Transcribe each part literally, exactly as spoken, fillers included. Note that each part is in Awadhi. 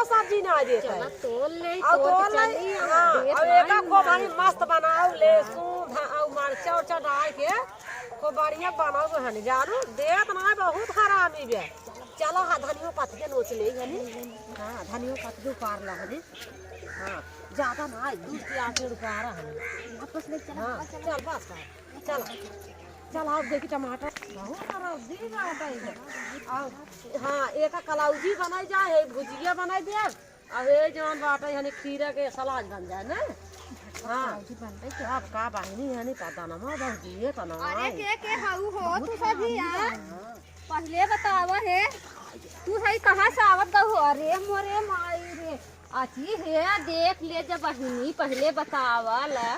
सब्जी ना देत है। चला तोल ले, और तोल के तोल ले, चली, हाँ, देत और एका नाई खूब ना। हनी मस्त बनाओ, लहसुन, धा-, और मरचा उरचा डाल के खूब बढ़िया बनाओ हनी, जानू, देत ना बहुत हरामी बे। चला, हाँ, धनियो पत्त के नोच ले हनी। हाँ, धनियो पत्त के उपार ला हनी। हाँ, ज्यादा ना, दूध के आके उपारा हनी। वापस ले चला, हाँ, वापस चला। चल, बस कर। चल, चल, आप देखी टमाटर। बहुत सारा जी बात है इधर। आओ। हाँ, एका कलौजी बनाई जाए, भुजिया बनाई दे। अब ये जौन बाटे, यानी खीरा के सलाद बन जाए ना। हाँ। कलौजी बन रही है। अब का बहिनी, यानी पता ना, माँ, बस जिए तो ना अरे, आए। के, के हऊ हो, बहुत तू सभी बहिनी यार। बन रही। पहिले बतावा हे, तू सही कहाँ से आवत गऊ हो? अरे मोरे माई रे, अची हे, देख ले जब बहिनी, पहिले बतावा ला।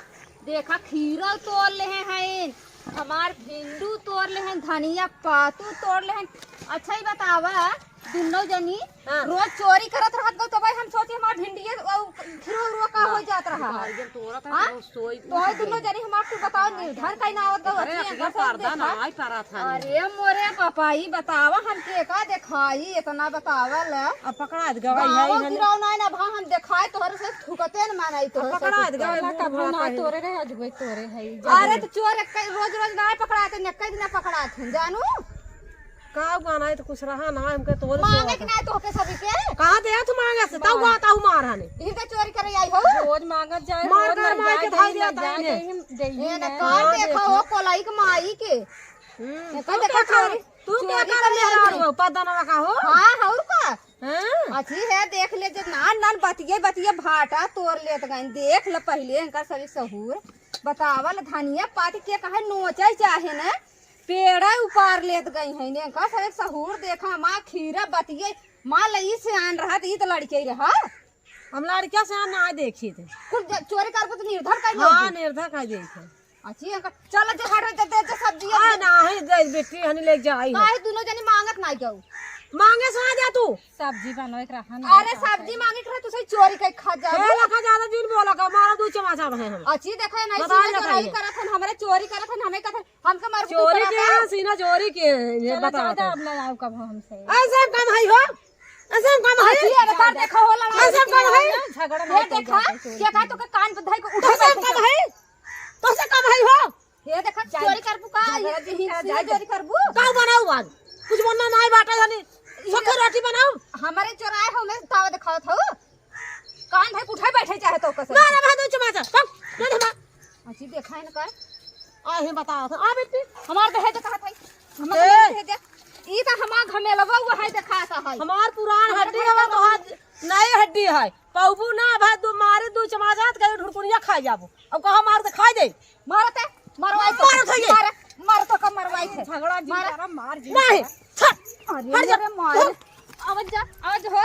देखा, खीरा तोड़ लेहे हैं, हमार भिंडू तोड़ लेहे हैं, धनिया पातू तोड़ लेहे हैं। अच्छा, ही बतावा, दुनो जनी हाँ। रोज चोरी करत रहत गो, तो भाई हम सोचे हमार भिंडिये, वो खीरो उरो का ना। हो जात रहा। भाई, जब तोरा था, हाँ? तो सोई तो है, दुनो जनी हमार, तू बताओ, निर्धन कहीं ना आवत गो, अरे, अच्छी अखिया अंदर से पर्दा ना देखा। आई पारा था। अरे मोरे पापा, ई बतावा, हम के का देखाई, इतना बतावा ला। अब पकड़ा दे गवाही है, बाबा है ना। गिराव ना, ना भा हम देखाए, तोहरे से थुकते न मानाई, तोहरे अब से पकड़ा दे थुकते। गवाही, पहला कभू ना तोरे रहे, अजगो तोरे है, अरे, तो चोर एक रोज रोज ना पकड़ाते, न कई दिन पकड़ाते हैं, जानू? का गाना है, तो कुछ रहा ना, हमके तोरे मांगे से कि ना तोहके सभी के? कहाँ दे तू मांगे से? तब बाबा। हुआ, तब मार हने। इनका चोरी करे आई हो? रोज मांगत जाए, मार रोज कर लग मार जाए, के धाई लग देता जाए, है। यही दे ही ए, ना है। काल हाँ, देखा देखा। हो, कोलाई के माई के। हम्म, ए, तू काल देखा क्या कर, चोरी, तू क्या चोरी कर करे ले आई रहा हो। हो, पता ना का हो? हाँ, और का? हाँ। अच्छी है, देख ले, जो नान नान बतिये बतिये भाटा तोड़ लेत गइन। देख ल पहिले इनका सभी सहूर। बतावल धनिया पात के कहे नोचे चाहे न, पेड़ा उपार लेत गई है। इनका सभी सहूर देखा, माँ खीरा बतिये, माँ लई से आन रहत, ई तो लड़के ही रहा। हम लड़किया से ना देखी थे। कुल ज-, चोरी करबो तो निर्धन कहीं हाँ, होगी। निर्धन कहीं देखी। अच्छी अंकल, चल जो हट, दे, दे, दे सब्जी आ, अभी। ना, है, दे, बेटी, हनी ले जाई है। काहे दुनो जनी मांगत ना जाऊ? मांगे से आ जा तू। सब्जी बनवे के रहा ना, अरे, का सब्जी करी? मांगे के रहा, तू सही चोरी के खा जाऊ। ए, लखा ज्यादा जिन बोला का, मारा दू चमाचा रहे हम। अच्छी देखा है, नहीं, बता सीना ना चोरी खाइए। करत हन, हमरे चोरी करत हन, हमें कहत हन, हमके मार चोरी कुकुरा के का? है, सीना चोरी के है, ये चला, बता चला, दो। अब ना आओ कब हमसे। ऐसे कम है हो? ऐसे कम है? अच्छी है, बता, देखा हो, लड़ाई ऐसे होती कम है? है? झगड़ा ये नहीं देखा, करते, चोरी क्या कहा, की। तो के कान पे धाई को उठा तोसे बैठे कम हो। है? तोसे कम है हो? ये देखा, झगड़ा चोरी करबू का? झगड़ा ये झगड़ा हिंसी झगड़ा। चोरी करबू? का बनाऊ आज? कुछ बनना नहीं बाटे जानी। ये सूखी रोटी बनाऊ। हमारे चोराए हो, मैं तावा दिखावत हो। कान भाई उठा बैठे चाहे तो कसम। ना, ना, भाई, तू चुप रह, चुप। ना, ना, ना। अच्छी देखा है ना का? आ, ही बता, आ बेटी। हमार दहेज कहा था? हमार ए। दहेज। ई तो हमार घमेलवा हुआ है, देखा सा है। हमार पुरान हड्डी हवा तो आज नए हड्डी है। पौबू ना भाई, दू मारे दू चमाचा त कहीं ढुरकुनिया खा जाबो। अब कहा मार त खाई दे। मारत है, मरवाई तो। मारत है ये। मार, मार तो का मरवाई थे। झगड़ा जिन मार। करा, मार जिन नहीं, करा। छट। अरे हट जा। मेरे मार। हट। आवाज जा, आवाज हो।